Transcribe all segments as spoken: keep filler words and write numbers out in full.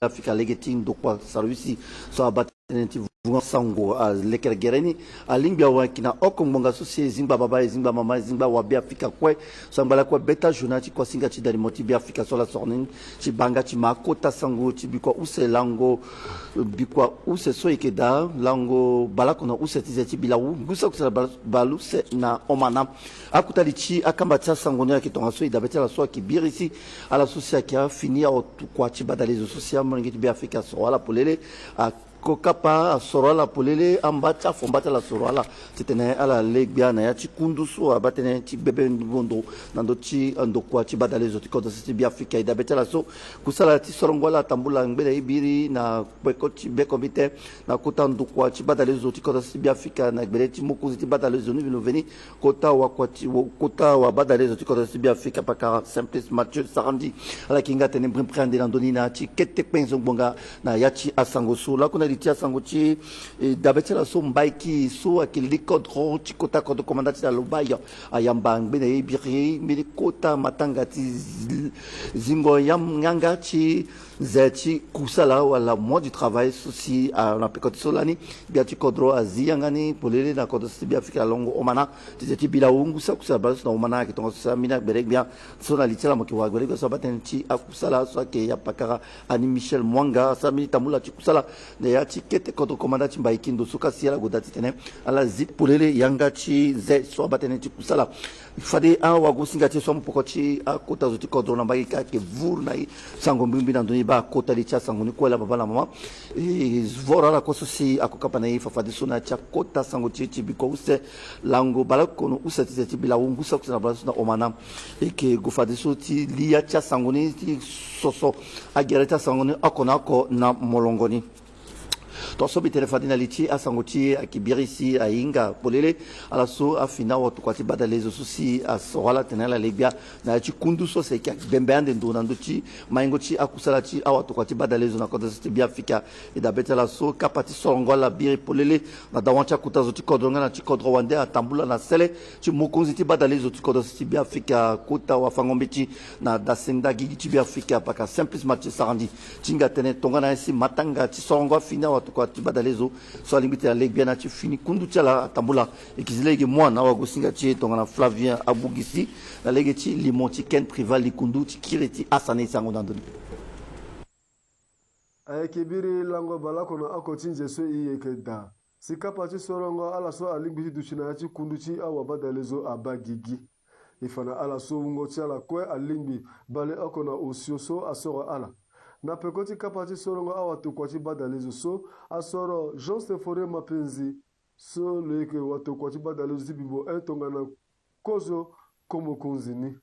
Afrika lege ti ndokua Salusi so abaa tënë ti vunga sango alekere gere ni. Alingbi awa yeke na oko ngbonga so si e zingba baba, e zingba mama, e zingba wa Beafrika kue. So angba lakue beta journal ti kuasinga ti dalimo ti Beafrika so ala soro ni ti baa nga ti ma akota sango ti bikua use lango, bikua use so e yeke daa lango balekono use ti ze ti bilawu ngu saki use na bal-, baleuse na omana. Akota li ti akamba ti asango ni ayeke tongaso e dabe ti ala so ayeke biri si ala so si ayeke afini awatokua ti badalezo so si amolenge ti Beafrika asoro ala polele, a ko kapa asoro ala polele, amba ti afo mba ti ala asoro ala titene ala le gbia na ya ti kundu so abaa tënë ti bebe ngondo na ndö ti ndokua ti badalezo ti kodro sese ti Beafrika. E dabe ti ala so kusala ti sorongo ala atambula ngbene e biri na peko ti beko mbi tene na kota ndokua ti badalezo ti kodro sese ti Beafrika na gbele ti mokonzi ti badalezo ni veni lo veni. Kota wakua ti wo-, kota wabadalezo ti kodro ti Beafrika pakara Simplice Mathieu Sarandji. Ala yeke hinga tene mbrimbri ande na ndö ni na ya ti kete kpenzo ngbonga na ya ti asango so. Lakue na li ti asango ti e dabe ti ala so Mbaiki so ayeke li kodro ti kota kodro komanda ti na Lobaye ayamba ngbene e biri mbeni kota matanga ti zi-, zingo yam-, yanga ti ze ti kusala wala mois du travail so si a na peko ti so lani gbia ti kodro azi yanga ni polele na kodro so ti Beafrika alongo omana ti ze ti bilawu ngu saki use na baleuse na omana ayeke tongaso si ambeni agbele gbia so na li ti ala mo yeke wara gbele gbia so abaa tënë ti akusala so ayeke yapakara Annie Michel Mwanga asara mbeni tambula ti kusala na ya ti kete kodro komanda ti Mbaiki ndo so ka si ala goda titene ala zi polele yanga ti ze so abaa tënë ti kusala. Fade awagosinga ti e so amu poko ti akota zo ti kodro na mbage ka ayeke vuru na e sango mbirimbiri na ndö ni baa akota li ti asango ni kue laa baba na mama. E voro ala kue so si ako kapa na e fafadeso na ya ti akota sango ti e ti bikua use lango balekono use ti ze ti bilawu ngu saki use na baleuse na omana. E yeke gue fadeso ti li ya ti asango ni ti soso agere ti asango ni oko na oko na molongo ni. Tongaso mbi tene fade na li ti asango ti e ayeke biri si ahinga polele ala so afini awatokua ti badalezo so si asoro ala tene ala le gbia na ya ti kundu so si ayeke bembe ande ndo na ndö ti maingo ti akusala ti awatokua ti badalezo na kodro so ti Beafrika. E dabe ti ala so kapa ti sorongo ala biri polele na dawa ti akota zo ti kodro nga na ti kodro wande atambula na sele ti mokonzi ti badalezo ti kodro so ti Beafrika kota wafango-mbeti na dasinda gigi ti Beafrika pakara Simplice Mathieu Sarandji. Ti hinga tënë tongana nyen si matanga ti sorongo afini awatokua ti badalezo so alingbi ti na le gbia na ya ti fini kundu ti ala atambula. E yeke zi lege mua na awagosinga ti e tongana Flavien Abugisi na lege ti limo ti Ken Prival Likundu ti kiri ti asane e sango na ndö ni. Ayeke biri lango baleoko na oko ti nze so e yeke daa si kapa ti sorongo ala so alingbi ti duti na ya ti kundu ti awabadalezo abaa gigi. E fa na ala so wungo ti ala kue alingbi baleoko na osio so asoro ala. Na peko ti kapa ti sorongo awatokua ti badalezo so asoro Jean Symphorien Mapenzi so lo yeke watokua ti badalezo ti Bibo un tongana kozo komokonzi ni.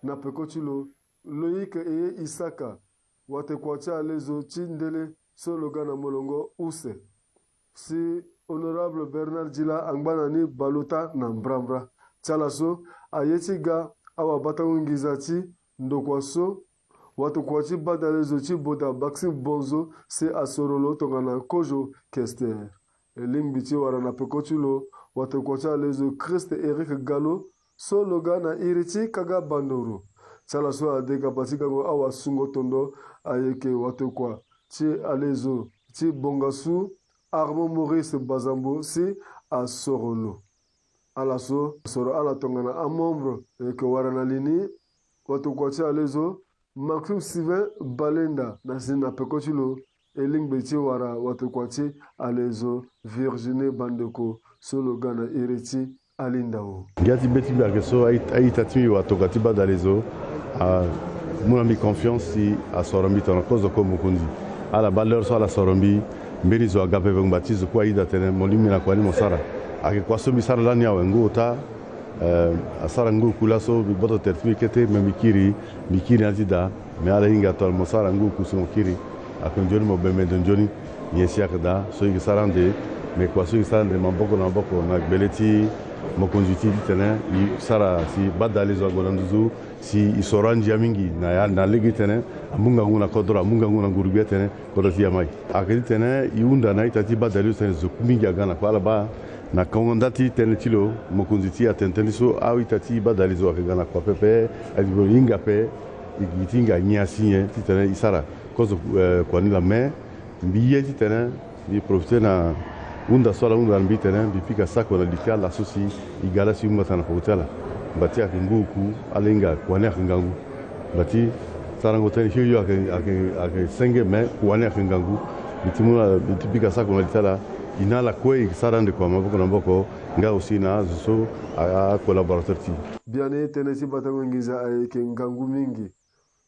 Na peko ti lo, Loïc Eye Isaka, watokua ti alezo ti ndele so lo ga na molongo use, si Honorable Bernard Djila angba na ni baleota na mbrambra. Ti ala so aye ti ga awabatango nginza ti ndokua so watokua ti badalezo ti Boda Maxime Bonzo si asoro lo tongana kozo Kester. E lingbi ti wara na peko ti lo watokua ti alezo Christ Eric Gallo so lo ga na iri ti Kaga Bandoro. Ti ala so ade kapa ti gango awasungo tondo ayeke watokua ti alezo ti Bongasu Armand Maurice Bazambo si asoro lo. Ala so asoro ala tongana amembre e yeke wara na li ni watokua ti alezo Maxime Sylvain Balenda na si na peko ti lo e lingbi ti wara watokua ti alezo Virginie Bandeko so lo ga na iri ti Alindao. Ngia ti be ti mbi ayeke so a-ita ti mbi watokua ti badalezo amu na mbi confiance si asoro mbi tongana kozo ko mokonzi. Ala baa l'heure so ala soro mbi, mbeni zo aga pepe ngba ti zo kue ayeda atene mo lingbi na kua ni mo sara. Ayeke kua so mbi sara lani awe ngu ota. Eh, asara ngu oku laso mbi gboto tere ti mbi kete me mbi kiri, mbi kiri na ya ti da. Me ala hinga tongana mo sara ngu oku si mo kiri. Ayeke nzoni mo bembe ndo nzoni. Nyen si ayeke daa so e yeke sara ande. Me kua so e yeke sara ande maboko na maboko na gbele ti mokonzi ti e titene e sara si badalezo ague na nduzu si e soro andia mingi na ya na lege titene amu ngangu na kodro, amu ngangu na nguru gbia titene kodro ti e amai. Ayeke titene e hunda na a-ita ti badalezo titene zo kû mingi aga na kua ala baa na kongo nda ti tënë ti lo, mokonzi ti e atene tënë so a-ita ti badalezo ayeke ga na kua pepe. Aye ti lo e hinga ape, e gi ti hinga nyen asi nyen titene e sara. Kozo, eh, kua ni laa, me mbi ye titene mbi profite na hunda so ala hunda na mbi titene mbi pika sako na li ti ala so si e ga laa si e hunda tana na poko ti ala. Mbati ayeke ngu oku, ala hinga kua ni ayeke ngangu. Mbati sarango tënë hio hio ayeke, ayeke, ayeke senge, me kua ni ayeke ngangu. Mbi ti mu na, mbi ti pika sako na li ti ala. E na ala kue e sara ande kua maboko na maboko, nga aussi na azo so a, a collaborateur ti e. Biani tënë ti batango nginza ayeke ngangu mingi.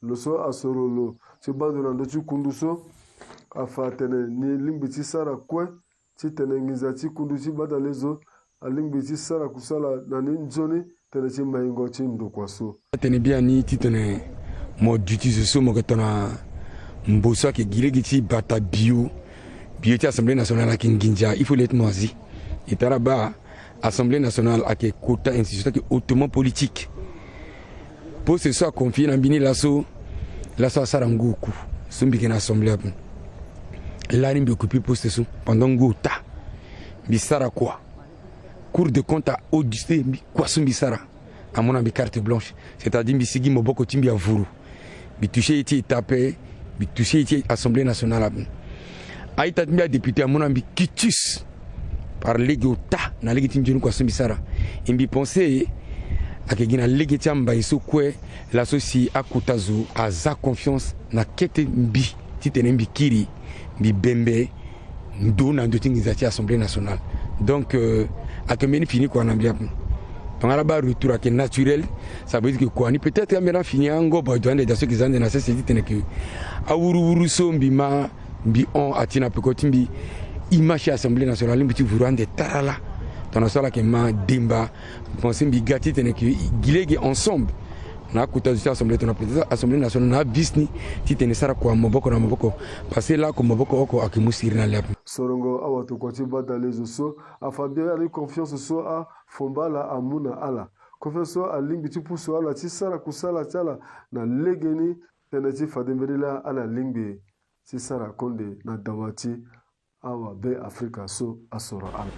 Lo so asoro lo ti baa ndo na ndö ti kundu so afa atene ni lingbi ti sara kue titene nginza ti kundu ti badalezo alingbi ti sara kusala na ni nzoni tënë ti maingo ti ndokua so. Atene biani titene mo duti zo so mo yeke tongana mbo so ayeke gi lege ti bata bio, bio ti Assemblée nationale ayeke nginza, il faut le ti mo azi. E tara baa Assemblée nationale ayeke kota institution ti ayeke hautement politique. Poste so aconfie na mbi ni laso, laso asara ngu oku so mbi yeke na Assemblée ape. Lani mbi occupe poste so pendant ngu ota. Mbi sara kua? Cour de compte a audite mbi, kua so mbi sara. Amu na mbi carte blanche, c'est-à-dire mbi sigi maboko ti mbi avuru. Mbi touche ye ti État ape, mbi touche ye ti Assemblée nationale ape. A-ita ti mbi adéputé amu na mbi quitus par lege ota na lege ti nzoni kua so mbi sara. E mbi pense ayeke gi na lege ti ambai so kue laso si akota zo aza confiance na kete mbi titene mbi kiri, mbi bembe ndo na ndö ti nginza ti Assemblée nationale. Donc, euh, ayeke mbeni fini kua na mbi ape. Donc ala baa retour ayeke naturel. Ça veut dire que kua ni peut-être ambeni afini angobo aye ande da so ayeke za ande na sese titene ke awuruwuru so mbi ma mbi hon ati na peko ti mbi. Image ti Assemblée nationale lingbi ti vuru ande tarala. Tongana so ala yeke ma demba. Mbi pense mbi ga titene ke gi lege ensemble na akota zo ti Assemblée, tongana président Assemblée nationale na avis ni titene e sara kua maboko na maboko. Parce que laoko maboko oko ayeke mu siriri na le ape. Sorongo awatokua ti badalezo so afa biani confiance so afomba ala amu na ala. Confiance so alingbi ti pusu ala ti sara kusala ti ala na legeni tënë ti fade mbeni laa ala lingbi ti sara konde na dawa ti awabe Afrika so asoro ala.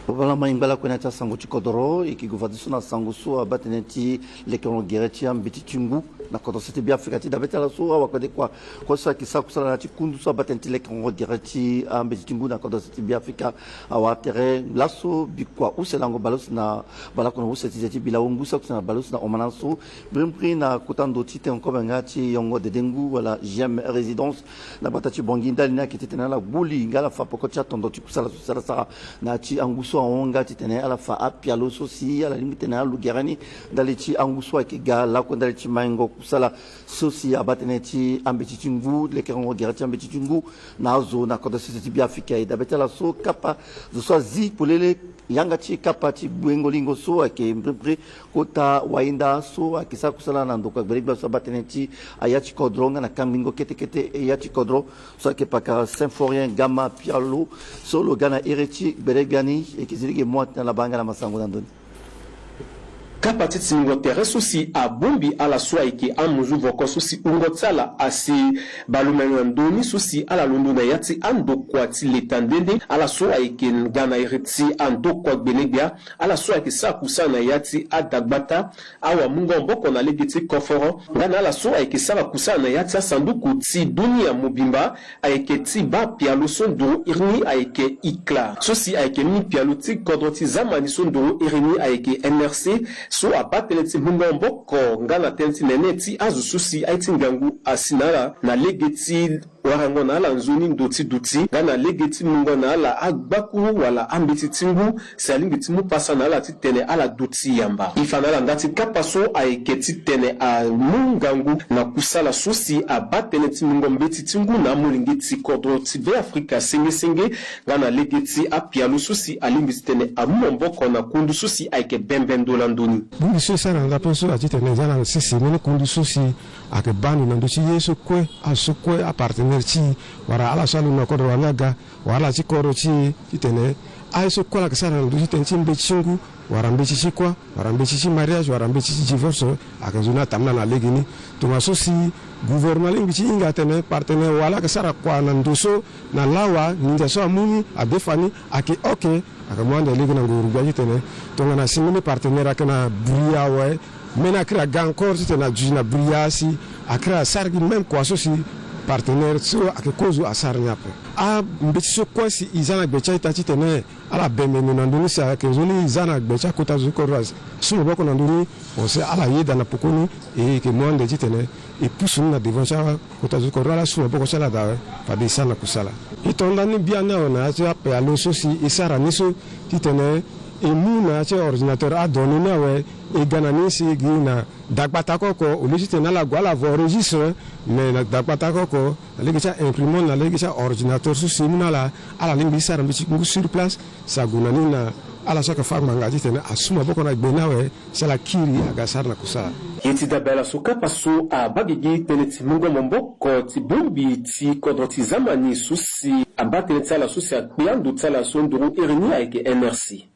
Bobala ma ingba lakue na ya ti asango ti kodoro, e yeke gue fadeso na sango so abaa tënë ti lekerengo gere ti ambeti ti ngu na kodro sese ti Beafrika. Ti dabe ti ala so awakode kua kue so ayeke sara kusala na ya ti kundu so abaa tënë ti lekerengo gere ti ambeti ti ngu na kodro sese ti Beafrika. Awara tere laso bikua use lango baleuse na baleoko na use ti ze ti bilawo ngu so akuse na baleuse na omana so. Mbrimbri na kota ndo ti tengo kobe nga ti yongo dede ngu wala G M résidence na gbata ti Bangui ndali ni ayeke titene ala gbu li nga ala fa peko ti atondo ti kusala so si ala sara na ya ti angu so ahon nga titene ala fa apialo so si ala lingbi tene alu gere ni ndali ti angu so ayeke ga lakue ndali ti maingo kusala so si abaa tënë ti ambeti ti ngu, lekerengo gere ti ambeti ti ngu na azo na kodro sese ti Beafrika. E dabe ti ala so kapa zo so azi polele yanga ti kapa ti gbengo lingo so ayeke mbrimbri kota wainda so ayeke sara kusala na ndokua gbelegbia so abaa tënë ti aya ti kodro nga na kangbingo kete kete ya ti kodro so ayeke pakara Symphorien Gama Pialo so lo ga na iri ti gbelegbia ni. E yeke zi lege mo atene ala baa nga na masango na ndö ni. Kapa ti tingo tere so si abongbi ala so ayeke amuzu voko so si wungo ti ala asi baleomene na ndö ni so si ala londo na ya ti andokua ti leta nde nde. Ala so ayeke ga na iri ti andokua gbelegbia, ala so ayeke sara kusala na ya ti adagbata, awamungo maboko na lege ti koforo, nga na ala so ayeke sara kusala na ya ti asanduku ti dunia mobimba, ayeke ti baa pialo so nduru iri ni ayeke I C L A, so si ayeke mbeni pialo ti kodro ti zamani so nduru iri ni ayeke N R C, so abaa tënë ti mungo maboko nga na tënë ti nene ti azo so si aye ti ngangu asi na ala na lege ti warango na ala nzoni ndo ti duti nga na lege ti mungo na ala agbakuru wala ambeti ti ngu si alingbi ti mu pasa na ala titene ala duti yamba. E fa na ala nda ti kapa so ayeke titene amu ngangu na kusala so si abaa tënë ti mungo mbeti ti ngu na amolenge ti kodro ti Beafrika senge senge nga na lege ti apialo so si alingbi titene amu maboko na kundu so si ayeke bembe ndo na ndö ni. Bongbi so e sara na ndape so atitene e za na sese mbeni kundu so si ayeke baa ndo na ndö ti ye so kue, azo so kue apartenaire ti e wala ala so alondo na kodro wala ni aga wala ala ti kodro ti e titene aye so kue ala yeke sara na ndö ti tënë ti mbeti ti ngu wala mbeti ti kuâ, wala mbeti ti mariage, wala mbeti ti divorce, ayeke nzoni atambula na lege ni. Tongaso si gouvernement alingbi ti hinga atene partenaire wala ayeke sara kua na ndo so na lawa, nginza so amu ni, adefa ni, ayeke ok, ayeke mu ande lege na nguru gbia titene tongana si mbeni partenaire ayeke na bria awe, mbeni akiri aga encore titene aduti na bria si akiri asara gi même kua so si partenaire so ayeke kozo asara ni ape. Ambeti so kue si e za na gbe ti a-ita titene ala bembe ndo na ndö ni si ayeke nzoni e za na gbe ti akota zo ti kodro, ala su maboko na ndö ni, mo si ala yeda na pokoni, e yeke mu ande titene e pusu ni na devant ti akota zo ti kodro, ala su maboko ti ala daa awe, fade e sara na kusala. E to nda ni biani awe na ya ti ape alo so si e sara ni so, titene e mu na ya ti ordinateur adonnées ni awe, e ga na ni si e gi na dagbata oko oko, au lieu titene ala gue ala vo registre, mais na dagbata oko oko, na lege ti a-imprimante, na lege ti a-ordinateur so si e mu na ala, ala lingbi ti sara mbeti ngu sur place, si ague na ni na ala so ayeke fâ ngbanga titene asu maboko na gbe ni awe, si ala kiri aga sara na kusala. Ye ti dabe ala so kapa so abaa gigi tënë ti mungo maboko ti bongbi ti kodro ti zamani so si abaa tënë ti ala so si akpe ando ti ala so nduru iri ni ayeke N R C.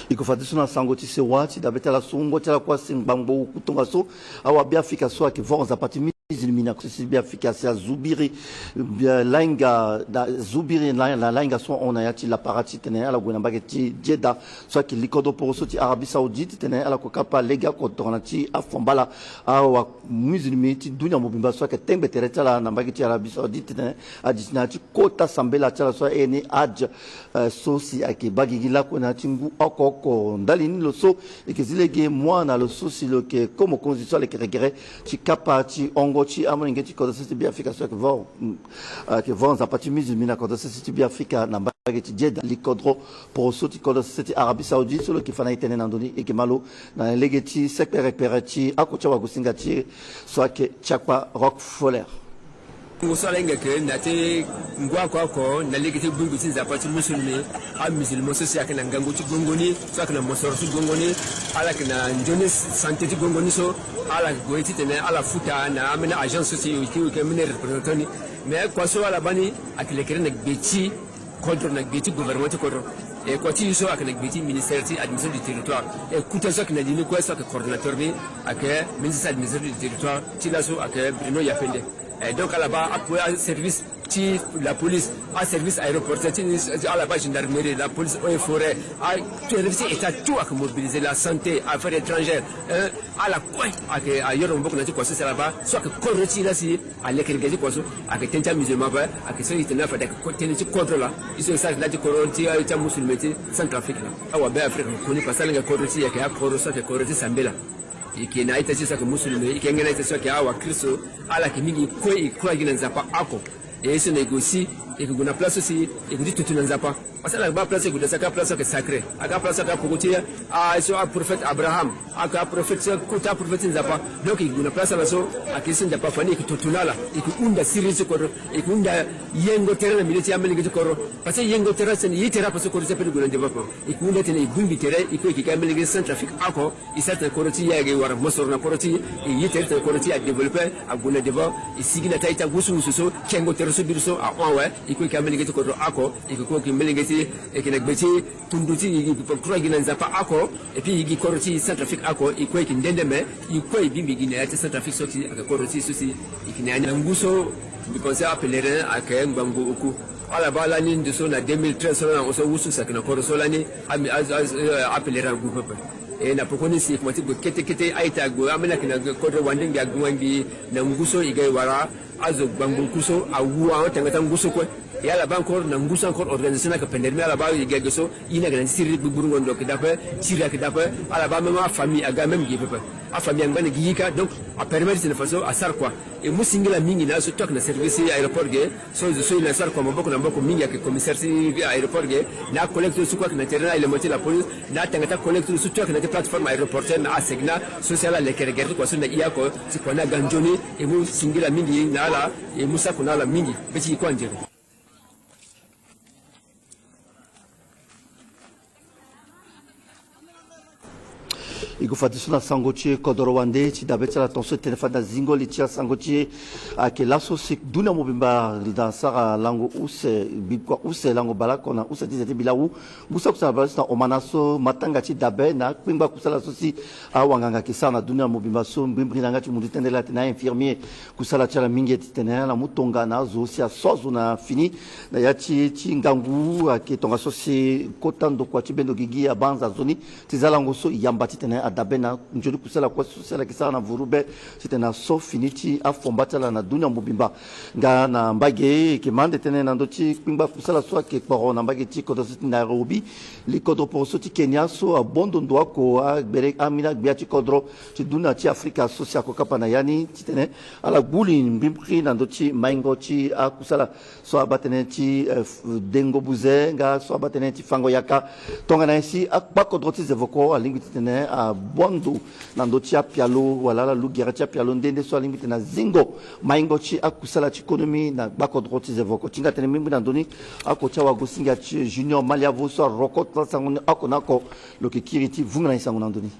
E ko fade so na sango ti sewa ti dabe ti ala so wungo ti ala kue asi ngbangbo oku tongaso awabeafrika so ayeke voro nzapa ti musulmi na kodro ti Beafrika si azu biri, eh, lainga, na zu biri na, na lainga so ahon na ya ti lapara titene ala gue na mbage ti Jeddah so ayeke likodro poroso ti Arabie Saoudite titene ala ko kapa lege oko tongana ti afambala awamusulmi ti dunia mobimba so ayeke tengbe tere ti ala na mbage ti Arabie Saoudite titene aduti na ya ti kota sambela ti ala so aye ni Hajj, eh, so si ayeke baa gigi lakue na ya ti ngu oko oko. Ndali ni lo so e yeke zi lege mua na lo so si lo yeke ko mokonzi so alekere gere ti kapa ti hongo ti amolenge ti kodro sese ti Beafrika so ayeke voro, mm, ayeke voro nzapa ti musulmi na kodro sese ti Beafrika na mbage ti Jeddah, likodro poroso ti kodro sese ti Arabie Saoudite so lo yeke fa na e tene na ndo ni. E yeke ma lo na lege ti sekperekpere ti ako ti awagosinga ti e so ayeke Tiakpa Rockefeller. Ngu so ala hinga yeke na ya ti ngu oko oko na lege ti bongbi ti nzapa ti musulmi, amusulman so si ayeke na ngangu ti gongo ni, so ayeke na mosoro ti gongo ni, ala yeke na nzoni santé ti gongo ni so, ala gue titene ala futa na ambeni agence so si e yeke, e yeke mbeni représentant ni. Mais kua so ala baa ni ayeke lekere na gbe ti kodro, na gbe ti gouvernement ti kodro. E kua ti e so ayeke na gbe ti ministère ti administration du territoire. E kota so ayeke na li ni kue so ayeke coordonnateur ni ayeke ministre ti administration du territoire ti laso ayeke Bruno Yapende. E donc ala baa apo aservice ti la police, aservice aéroportuaire ti ni, ala baa gendarmerie, la police eaux et forêts, aservice ti état tout ayeke mobilisé, la santé, affaires étrangères, hein, ala kue ayeke ayoro maboko na ya ti kua so si ala baa so ayeke kodro ti e la si alekere gere ti kua so, ayeke tënë ti amusulman ape, ayeke so e tene fade ayeke tënë ti kodro laa. E so e sara ti nda ti kodro ti, ti amusulman ti Centrafrique laa. Awabe Afrika koni parce que ala hinga kodro ti e ayeke akodro so ayeke kodro ti sambela. E yeke na a-ita ti e so ayeke musulman, e yeke yenge na a-ita ti e so ayeke awakristo. Ala yeke mingi kue e kura gi na Nzapa oko. E so na e gue aussi, e yeke gue na place so si e gue ti toto na Nzapa. Parce que ala yeke baa place so e gue na so ayeke place so ayeke sacré. Ayeke place so ayeke apoko ti, ah, so aprophète Abraham. Ayeke aprophète so kota aprophète ti Nzapa. Donc e gue na place ala so ayeke so Nzapa afa ni, e yeke toto na ala, e yeke hunda siriri ti kodro, e yeke hunda yengo tere na milieu ti amelenge ti kodro. Parce que yengo tere so tene e yi tere ape so kodro ti e ape ni gue na devant ape. E yeke hunda titene e bongbi tere, e kue e yeke ga amelenge ti Centrafrique oko. E sara titene kodro ti e ayeke wara mosoro na kodro ti e, e yi tere titene kodro ti e adéveloppé, ague na devant, e sigi na ti a-ita wusuwusu so kengo tere so biri so ahon awe. E kue e yeke amelenge ti kodro oko, e yeke kue e yeke melenge ti, e yeke na gbe ti kundu ti e, e kura gi na Nzapa oko, et puis e gi kodro ti e Centrafrique oko, e kue e yeke nde nde me, e kue e bongbi gi na ya ti Centrafrique so si ayeke kodro ti e so si e yeke na ya ni. Na ngu so mbi pense apèlerin ayeke ngbangbo oku. Ala baa lani ndo so na deux mille treize so lani ahon so wusuwusu ayeke na kodro so lani, a, a, a, apèlerin ague pepe. E na pokoni si e komanse gue kete kete, a-ita ague, ambeni ayeke na kodro wande ngbii ague ngbii na ngu so e ga e wara azo gbangbo ngu so awu ahon tanga ti angu so kue. E ala baa encore na ngu so encore organisation ni ayeke pendere me, ala baa e ga e ge so, e ni ayeke na ti siriri gbigburungo ndo ayeke daa ape, siriri ayeke daa ape, ala baa même afamille aga même ge pepe. Afamille angba na gigi kâ, donc apermettre titene faso asara kua. E mu singila mingi na azo so tout ayeke na service ti aéroport ge, so zo so e na sara kua maboko na maboko mingi ayeke commissaire ti aéroport ge, na acollecte so kue ayeke na terrain, na élément ti la police, na atanga ti acollecte so tout ayeke na ya ti plateforme aéroportuaire na ASECNA, so si ala lekere gere ti kua so na e oko, si kua ni aga nzoni, e mu singila mingi na ala, e mu sako na ala mingi, be ti e kue anzere. E gue fadeso na sango ti kodoro wande ti dabe ti ala tongaso e tene fade na zingo li ti asango ti e. Ayeke laso si dunia mobimba na sara lango use, bikua use, lango baleoko na use ti ze ti bilawu. Ngu saki kusala baleoko na omana so matanga ti dabe na akpengba kusala so si awanganga ayeke sara na dunia mobimba so mbrimbri na yanga ti mundu ti tendele atene a-infirmier. Kusala ti ala mingi titene ala mu tonga na azo si aso azo na fini na ya ti ti ngangu ayeke tongaso si kota ndokua ti bendo gigi abanza nzoni ti za lango so yamba titene adabe na nzoni kusala kue so si ala yeke sara na vuru be titene aso fini ti afomba ti ala na dunia mobimba. Nga na mbage e yeke ma ande tënë na ndö ti kpengba kusala so ayeke kporo na mbage ti kodro so ti Nairobi. Li kodro poroso ti Kenya so abondo ndo oko agbele ambeni agbia ti kodro ti dunia ti Afrika so si ako kapa na ya ni titene ala gbu li mbrimbri na ndö ti maingo ti akusala so abaa tënë ti, eh, f-, dengo buze nga so abaa tënë ti fango yaka. Tongana nyen si akpa kodro ti zevoko alingbi titene abondo na ndö ti apialo wala ala lu gere ti apialo nde nde so alingbi titene azingo maingo ti akusala ti konomi na gbakodro ti zevoko. Ti hinga tënë mbrimbri na ndö ni, ako ti awagosinga ti Junior Maliavo so aroko ti asango ni oko na oko. Lo yeke kiri ti vunga na e sango na ndö ni.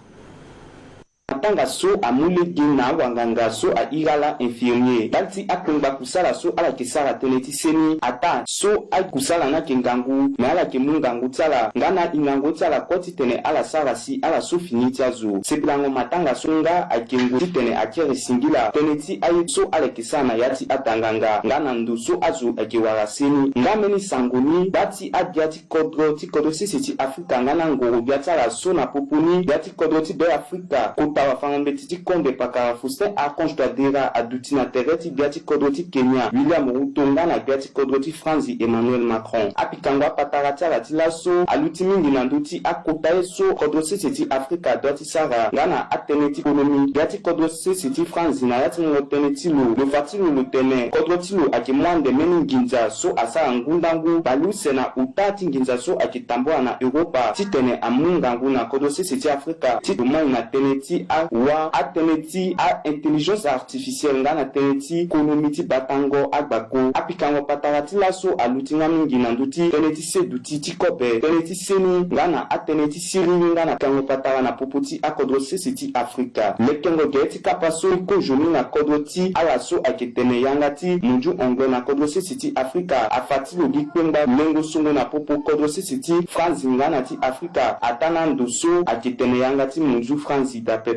Matanga so amu lege na awanganga so ahiri ala infirmier ndali ti akpengba kusala so ala yeke sara tënë ti seni ataa so akusala ni ayeke ngangu me ala yeke mu ngangu ti ala nga na ahingango ti ala kue titene ala sara si ala so fini ti azo. Sepelango matanga so nga ayeke ngu titene akiri singila tënë ti aye so ala yeke sara na ya ti atanganga nga na ndo so azo ayeke wara seni. Nga mbeni sango ni gba ti agbia ti kodro ti kodro sese ti Afrika nga na ngoro gbia ti ala so na popo ni gbia ti kodro ti Be Afrika, kota wafanga mbeti ti konde pakara Faustin Archange Touadéra aduti na tere ti gbia ti kodro ti Kenya William Ruto nga na gbia ti kodro ti Franzi Emmanuel Macron. Apikango apatara ti ala ti laso aluti mingi na ndö ti akota ye so kodro sese ti Afrika adua ti sara nga na atënë ti konomi. Gbia ti kodro sese ti Franzi na ya ti mungo tënë ti lo, lo fa ti lo lo tene kodro ti lo ayeke mu ande mbeni nginza so asara ngu ndangu baleuse na ota ti nginza so ayeke tambula na Europa titene amu ngangu na kodro sese ti Afrika ti lo mai na tënë ti awa atënë ti a-intelligence artificielle nga na tënë ti konomi ti batango agbako. Apikango patara ti laso aluti nga mingi na ndö ti tënë ti seduti ti kobe, tënë ti seni nga na atënë ti siriri nga na pikango patara na popo ti akodro sese ti Afrika. Lekengo ge ti kapa so e kozo ni na kodro ti ala so ayeke tene yanga ti monzu ongbe na kodro sese ti Afrika afa ti lo gi kpengba lengo songo na popo kodro sese ti Franzi nga na ti Afrika ataa na ndo so ayeke tene yanga ti monzu Franzi daa pepe.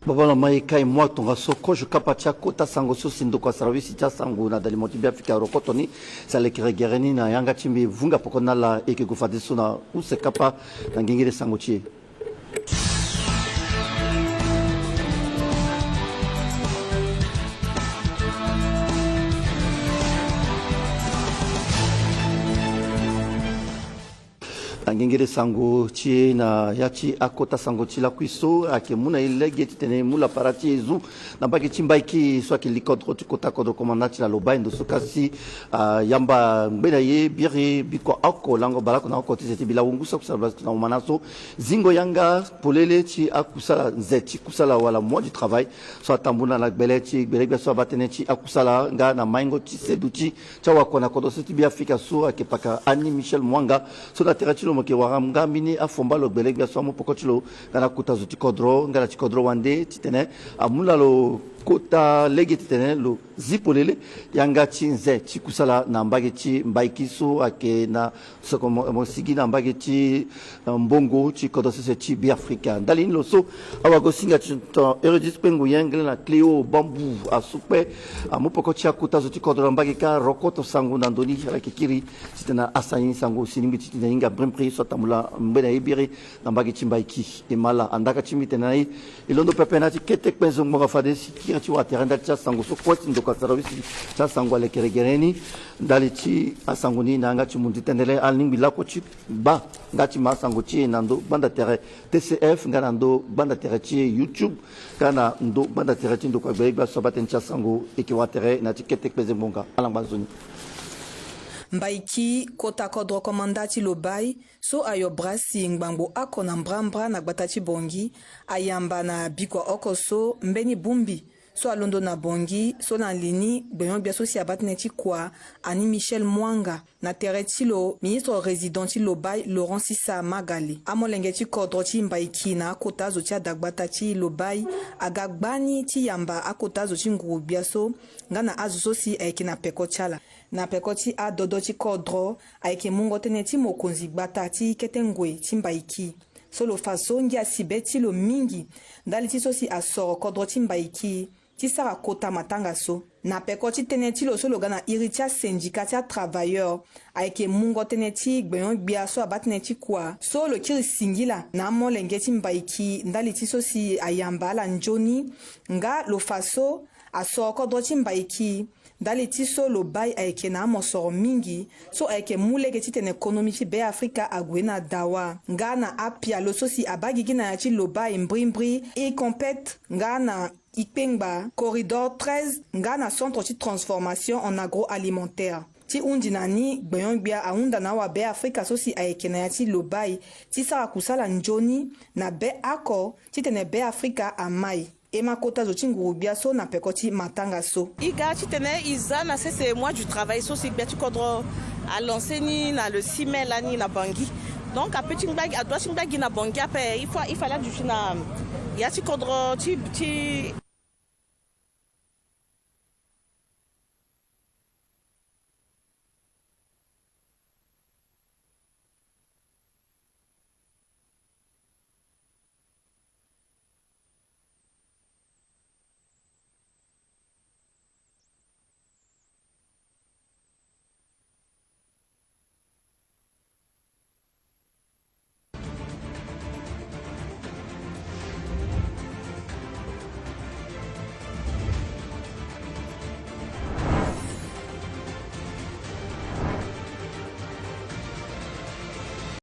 Baba na mai kai mua tongaso kozo kapa ti akota sango so si ndokua sarawisi ti asango na dalimo ti Beafrika arokoto ni si alekere gere ni na yanga ti mbi vunga poko na ala e yeke gue fadeso na use kapa na ngengele sango ti e. Na ngengele sango ti e na ya ti akota sango ti lakui so ayeke mu na e lege titene e mu lapara ti e zu na mbage ti Mbaiki so ayeke li kodro ti kota kodro komanda ti la lo baa e ndo so kasi, ah, yamba ngbe na ye biri bikua oko lango baleoko na oko ti ze ti bilawu ngu so akusala baleoko na omana so zingo yanga polele ti akusala nze ti kusala wala mois du travail so atambula na gbele ti gbele gbia so abaa tënë ti akusala nga na maingo ti seduti ti awakua na kodro so ti Beafrika so ayeke paka Annie Michel Mwanga so na tere ti lo mo yeke wara nga mbeni afomba lo gbele gbia so amu poko ti lo nga na kota zo ti kodro nga na ti kodro wande titene amu na lo kota lege titene lo zi polele yanga ti nze ti kusala na mbage ti Mbaiki so ayeke na soko mo, mo sigi na mbage ti, eh, mbongo ti kodro sese ti Beafrika. Ndali ni lo so awagosinga ti ton Eurydice Kpengu Yengle na Cléo Bambou asu kpe amu poko ti akota zo ti kodro na mbage kâ rokoto sango na ndo ni ala yeke kiri titene asani sango si lingbi titene e hinga mbrimbri so atambula ngbe na ye biri na mbage ti Mbaiki. E ma ala andaka ti mbi tene na e e londo pepe na ya ti kete kpenzo ngbonga fade si kiri ti wara tere ndali ti asango so kue ti ndokua sarawisi ti asango alekere gere ni. Ndali ti asango ni na yanga ti mundu ti tendele alingbi lakue ti baa nga ti ma asango ti e na ndo gbanda tere T C F nga na ndo gbanda tere ti e YouTube nga na ndo gbanda tere ti ndokua gbele gbia so abaa tënë ti asango. E yeke wara tere na ya ti kete kpenzo ngbonga. Ala ngba nzoni. Mbaiki, kota kodro komanda ti Lobaye so ayo brasi ngbangbo oko na mbrambra na gbata ti Bangui, ayamba na bikua oko so mbeni bongbi So alondo na Bangui so na li ni gbenyo-gbia so si abaa tënë ti kua, Annie Michelle Mwanga, na tere ti lo ministre résident ti Lobaye Laurent Sisa Magale. Amolenge ti kodro ti Mbaiki na akota zo ti adagbata ti Lobaye aga gbani ti yamba akota zo ti nguru-gbia so nga na azo so si ayeke na peko ti ala. Na peko ti adodo ti kodro, ayeke mungo tënë ti mokonzi gbata ti kete ngoi ti Mbaiki so lo fa so ngia si be ti lo mingi ndali ti so si asoro kodro ti Mbaiki ti sara kota matanga so. Na peko ti tënë ti lo so lo ga na iri ti asendika ti atravailleur, ayeke mungo tënë ti gbenyo-gbia so abaa tënë ti kua so lo kiri singila na amolenge ti Mbaiki ndali ti so si ayamba ala nzoni, nga lo fa so asoro kodro ti Mbaiki ndali ti so Lobaye ayeke na amosoro mingi so ayeke mu lege titene konomi ti Beafrika ague na dawa. Nga na apialo so si abaa gigi na ya ti Lobaye mbrimbri, e compète nga na e kpengba corridor treize nga na centre ti transformation en agroalimentaire. Ti hundi na ni, gbenyo-gbia ahunda na awabeafrika so si ayeke na ya ti Lobaye ti sara kusala nzoni na be oko titene Beafrika amai. E ma kota zo ti nguru-gbia so na peko ti matanga so. E ga titene e za na sese mois du travail so si gbia ti kodro alanse ni na le six mai lani na Bangui. Donc ape ti ngba gi, adua ti ngba gi na Bangui ape, il faut, il fallait aduti na ya ti kodro ti, ti